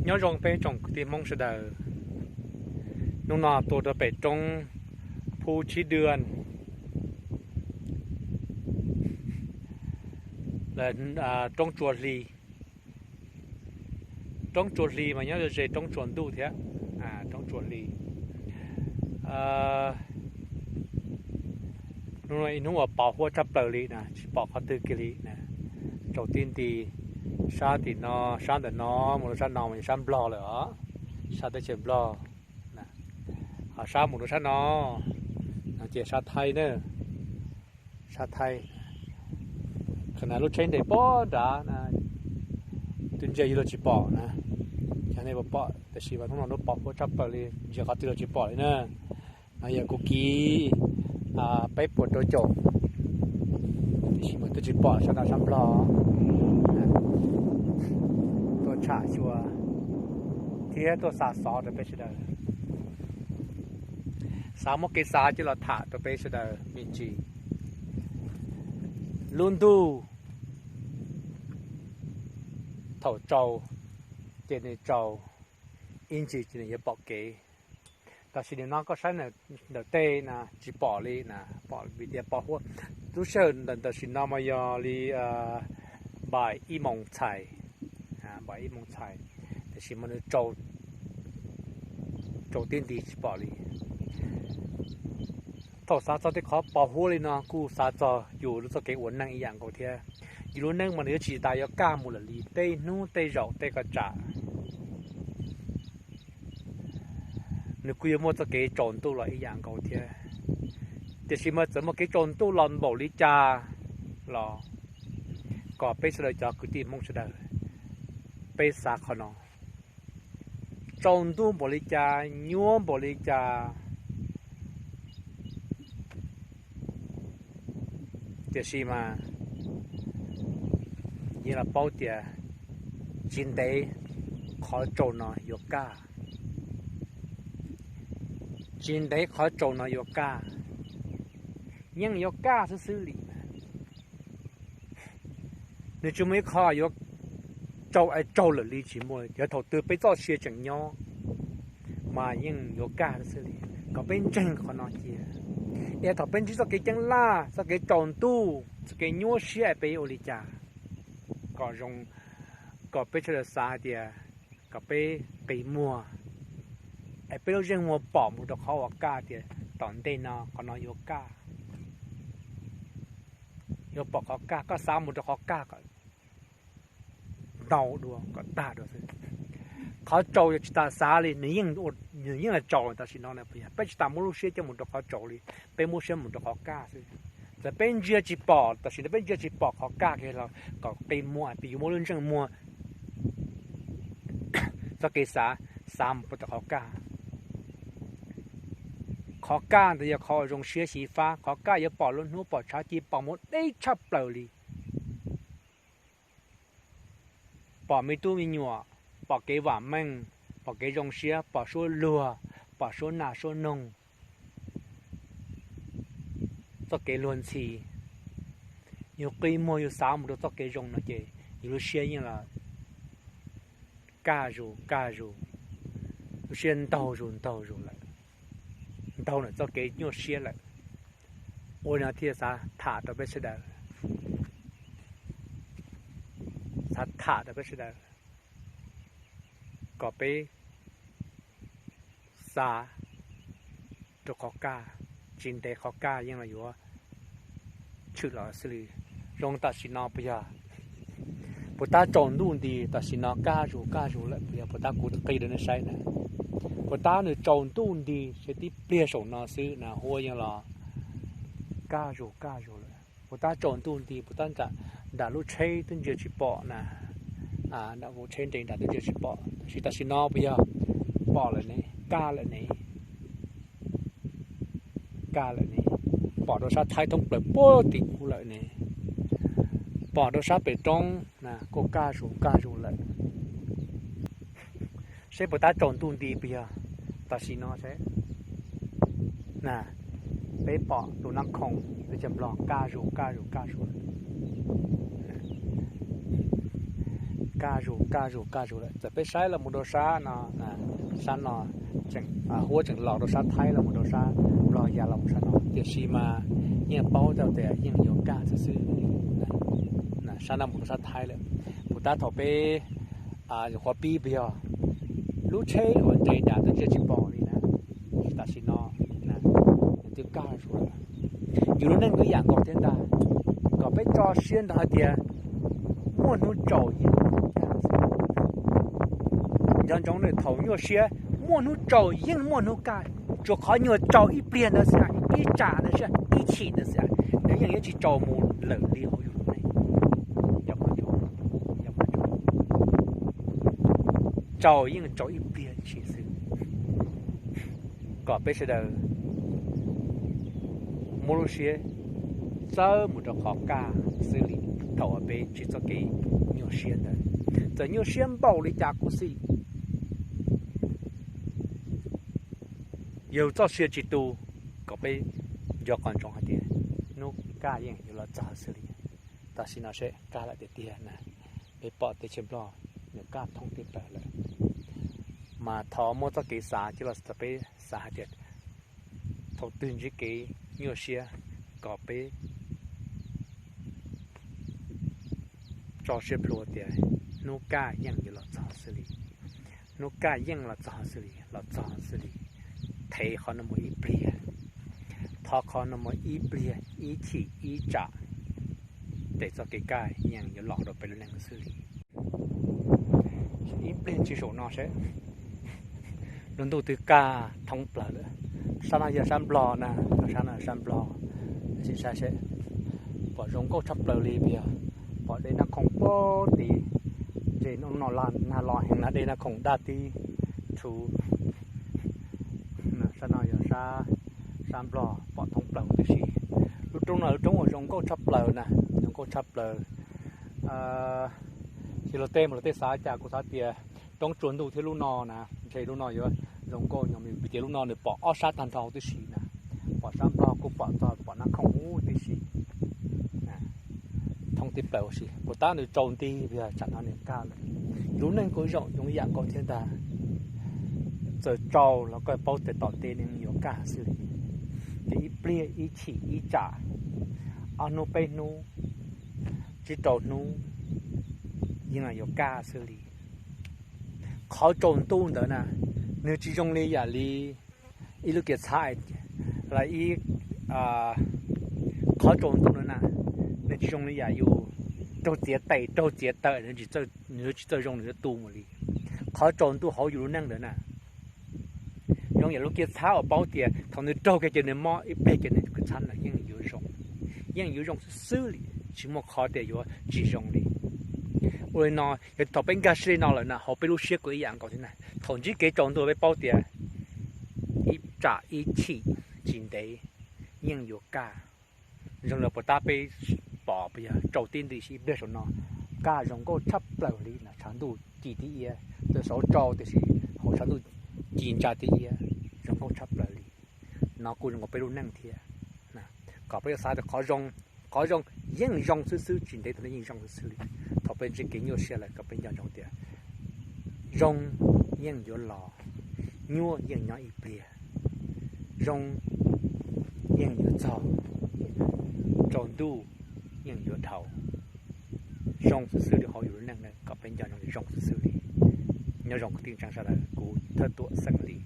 Nyob zoo peb tsoom kwv tij Hmoob sawv daws. Hnub no tuaj rau pem roob Phu Tsib Dwaj, roob Tsua Hli. Roob Tsua Hli mas nyob ze roob Tsua Ntuj thiab. Roob Tsua Hli. Hnub no ib hnub uas pos huab tshaj plaws li na, tsis pom qhov twg kiag li na. Tsaus tib nti, sab tim no, sab ntawm no mus rau sab no mas yog sab Nplog lawm os, sab teb chaws Nplog. Ho sab mus rau sab no, no ces sab Thaib na, sab Thaib. Qhov na lub tsheb nres pob nrad, twb ntsia yuav luag tsis pom na, nej puas pom, tiam sis mas hnub no lub pos huab tshaj plaws li, ntsia qhov twg los tsis pom li na. No yog kuv kiv peb puas rau caum, tiam sis mas twb tsis pom sab no sab Nplog. Tuaj tsham xyuas thiab tuaj xa xov rau peb sawv daws, xav muaj kev xav coj los tham rau peb sawv daws me ntsis. Lub ntuj thaum tsaus ces nws tsaus, ib ntsis ces nws yuav pom kev. Tam sim nim no koj saib ntawm tej na tsis pom li na, pom vim tias pos huab. Lub sij hawm ntawm tam sim no mas yog li npaum ib moos txhais, npaum ib moos txhais, tiam sis mas nws tsaus tib nti tsis pom li. Thaum xav txog tej qhov pos huab li no kuj xav txog yus lub txoj kev ua neej ib yam nkaus thiab. Yus lub neej mas nws yuav tsis tas yuav kaj mus lawm li, tej hnub tej zaum tej qhov tsam nws kuj yuav muaj txoj kev tsaus ntuj los ib yam nkaus thiab. Tiam sis mas txawm muaj kev tsaus ntuj los npaum li cas los kom peb sawv daws cov kwv tij Hmoob sawv daws, peb xav qhov no. Tsaus ntuj npaum li cas, nyuaj npaum li cas, tiam sis mas yeej los paub tias tsis ntev qhov tsaus no yuav kaj. Tsis ntev qhov tsaus no yuav kaj, yeej yuav kaj xwb xwb li. Nws tsis muaj ib qho yuav tsaus es tsaus lawm li, tsis muaj. Yog thaum twg peb txoj sia tseem nyob mas yeej yuav kaj xwb li. Kom peb ntseeg qhov no cia, es thaum peb ntsib txoj kev ceeb laj, txoj kev tsaus ntuj, txoj kev nyuaj siab es peb yuav ua li cas kom zoo, kom peb sawv daws xav hais tias kom peb qi muag, es peb lub zeej muag pom mus rau qhov uas kaj tias tom ntej no qhov no yuav kaj. Yuav pom qhov kaj, koj xav mus rau qhov kaj kom ntau dua, kom tag dua xwb. Qhov tsaus yog tsis tas xav li, nws yeej los tsaus tam sim no, peb tsis tas muab lub siab coj mus rau qhov tsaus li, peb muab siab mus rau qhov kaj xwb. Txawm peb ntsia tsis pom, tam sim no peb ntsia tsis pom qhov kaj kiag los kom qi muag, peb yuav muab lub ntsej muag, txoj kev xav, xav mus rau qhov kaj. Qhov kaj ntawd yog qhov uas zoo siab xyiv fab, qhov kaj yuav pom lub hnub pom tshav ci pom mus deb tshaj plaws li. Pom me tub me nyuam, pom kev vam meej, pom kev zoo siab, pom suab luag, pom suab nas suab noog, txoj kev luag ntxhi. Yus qi muag yus xav mus rau txoj kev zoo no ces yus lub siab yeej los kaj zus kaj zus, lub siab ntaug zus ntaug zus lawm, ntaug ntawm txoj kev nyuaj siab lawm. Ua li no thiaj xav tham rau peb sawv daws, xav tham rau peb sawv daws kom peb xav rau qhov kaj, tsis ntev qhov kaj yeej los yuav tshwm los xwb li. Zoo tam sim no puas yog? Puas tab tsaus ntuj nti tam sim no kaj zus kaj zus lawm puas yog? Puas tab kuv qi rau nej saib na, puas tab nws tsaus ntuj nti seb tib pliag saum no xwb na huab yeej los kaj zus kaj zus lawm. Puas tab tsaus ntuj nti, puas tab nram lub tsheb twb ntsia tsis pom na, nram kuv tsheb nres nram twb ntsia tsis pom, tab sis tam sim no puas yog pom lawm ne, kaj lawm ne, kaj lawm ne, pom rau sab Thaib thoob plaws puag tim ub lawm ne, pom rau sab pem roob na kuj kaj zus kaj zus lawm. Seb puas tab tsaus ntuj nti puas yog tam sim no seb na, peb pom tus Nab Khoom teb chaws Nplog kaj zus kaj zus kaj zus lawm. kaj zus kaj zus kaj zus lawm. Txawm peb saib los mus rau sab no, sab no tseem, huab tseem los rau sab Thaib los mus rau sab Nplog ya los mus sab no, tiam sis mas yeej paub tau tias yeej yuav kaj xwb xwb. Sab no mus rau sab Thaib lawm. Puas tab thaum peb nyuam qhuav pib pes yog lub tsheb uas nres nram twb ntsia tsis pom li na, tam sim no nws twb kaj zus lawm. Yus lub neej kuj yam nkaus thiab ntag, kom peb tso siab ntawd hais tias muaj hnub tsaus yeej muaj hnub kaj xwb. Nco ntsoov na, thaum nyuaj siab muaj hnub tsaus yeej muaj hnub kaj, tsuas qhov nyuag tsaus ib pliag ntawd xwb, ib tsam ntawd xwb, ib chim ntawd xwb, nws yeej yuav tsis tsaus mus lawm li hauv yus lub neej. Tsaus yeej tsaus ib pliag ntshis xwb. Kom peb sawv daws muab lub siab txawb mus rau qhov kaj xwb li thaum uas peb ntsib txoj kev nyuaj siab ntawd. Txawm nyuaj siab npaum li cas kuj xij, yog txoj sia tsis tu, kom peb nco qo ntsoov hais tias hnub kaj yeej yuav los txog xwb li. Tam sim no seb kaj lawm tiag tiag na, peb pom teb chaws Nplog nws kaj thoob teb plaws lawm. Mas thov muab txoj kev xav coj los rau peb xav hais tias thaum twg ntsib kev nyuaj siab, kom peb tso siab plhuav tias hnub kaj yeej yuav los txog xwb li. Hnub kaj yeej los txog xwb li, los txog xwb li. Thev qhov no mus ib pliag, thov qhov no mus ib pliag, ib chim ib tsam, ces txoj kev kaj yeej yuav los rau peb lub neej xwb li. Ib pliag ntshis saum no seb, lub ntuj twb kaj thoob plaws lawm. Sab no yog sab Nplog na, sab no sab Nplog. Sim saib seb, pom zoo nkauj tshaj plaws li, yog pom dej Nab Khoom pem tid, ces hnub no nag los heev na, dej Nab Khoom daj tib rhuv. Sab no yog sab Nplog pom thoob plaws huv tib si. Lub roob no lub roob uas zoo nkauj tshaj plaws na, zoo nkauj tshaj plaws. Ces luag tej mus luag tej xav cas kuv xav tias roob tsaus ntuj thiab lub no na, ntshe lub no yuav zoo nkauj nyob vim tias lub no nws pom ob sab tag nrho huv tib si na, pom sab Nplog kuj pom txog pom Nab Khoom huv tib si. Thoob tib plaws huv si, puas tab nws tsaus nti, yog tsam no nws kaj lawm. Yus lub neej kuj zoo zoo ib yam nkaus thiab ntag. Txawm tsaus los koj paub tias tom ntej nws yuav kaj xwb li. Ces ib pliag ib chim ib tsam, ob hnub peb hnub, tsib rau hnub, yeej yuav kaj xwb li. Qhov tsaus ntuj ntawd na, nws tsis zoo li yam li ib lub kiav txhab los ib, qhov tsaus ntuj ntawd na, nws tsis zoo li yam yus raug txiav tes raug txiav taw, nws tsis txawj zoo, nws yuav tu mus li. Qhov tsaus ntuj hauv yus lub neej ntawd na, zoo yam lub kiav txhab uas paub tias thaum nws raug kiag ces nws mob, ib pliag ces nws kiav txhab ntawd yeej yuav zoo, yeej yuav zoo xwb xwb li, tsis muaj qhov tias yuav tsis zoo li. Ua li no, yog thaum peb nkag siab li no lawm na, hauv peb lub siab kuj ib yam nkaus thiab na. Thaum ntsib kev tsaus ntuj peb paub tias ib tsam ib chim tsis ntev yeej yuav kaj. Zoo li puas tab peb pom puas yog tsaus tib nti ib pliag saum no, kaj zoo nkauj tshaj plaws li na, tshav ntuj ci tib iab, txawm saud tsaus tiam sis hauv tshav ntuj ci ntsa tib iab, zoo nkauj tshaj plaws li. No kuj zoo nkaus peb lub neej thiab. Kom peb yuav xav tias qhov zoo, qhov zoo yeej zoo xwb xwb, tsis ntev thaum ntawd yeej zoo xwb xwb li. Thaum peb ntsib kev nyuaj siab lawm kom peb nco ntsoov tias zoo yeej yuav los, nyuaj yeej nyob ib pliag, zoo yeej yuav txog, tsaus ntuj yeej yuav dhau. Zoo xwb xwb li hauv yus lub neej na, kom peb nco ntsoov zoo xwb xwb li. Nyob zoo kwv tij neej tsa sawv daws, kuv Thawj Tuam Xeem Lis.